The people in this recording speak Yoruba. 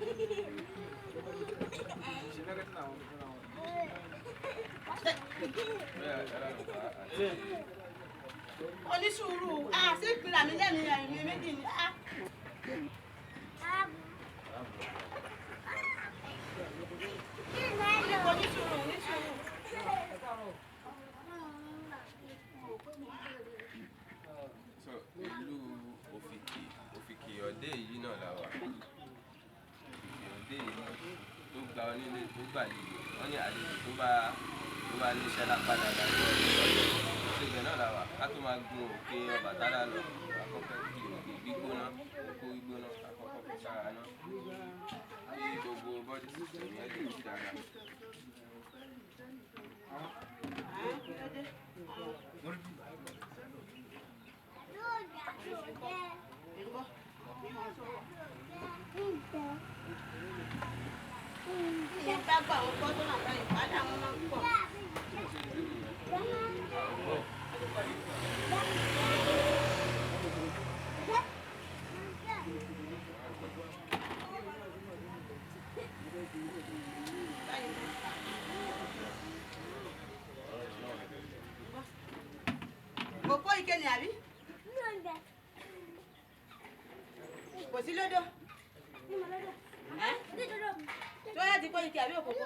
Àti Onísùúrù, ah, ṣé ìpínlẹ̀ mi lẹ́nu ẹ̀mí méjì ni? Ah. Onísùúrù, onísùúrù. So ìlú Òfìkì, Òfìkì ọ̀dẹ́ yìí náà la wà. Òfìkì ọ̀dẹ́ yìí tó gba onílé tó gbàlejò, wọ́n ní àlejò tó bá níṣẹ́ lápá dáadáa ní ọ̀dẹ́. So ibẹ̀ náà la wà. Ká tó máa gun òkè Ọbàtálá lọ, àkọ́kọ́ fi òkè gbígbóná, kókó gbígbóná, àkọ́kọ́ fi sára náà. Kí gbogbo body system yẹn lè jí dáadáa. Ah, kí ló dé? Ń bọ̀. Ìyẹn bá gbọ́ àwọn kọ́sọ́nà báyìí, wàhálà wọn máa ń pọ̀. Kò kó ike ni àbí? Kò sí lódò. Ẹ́ tó yá ti kó ike àbí òkòkò?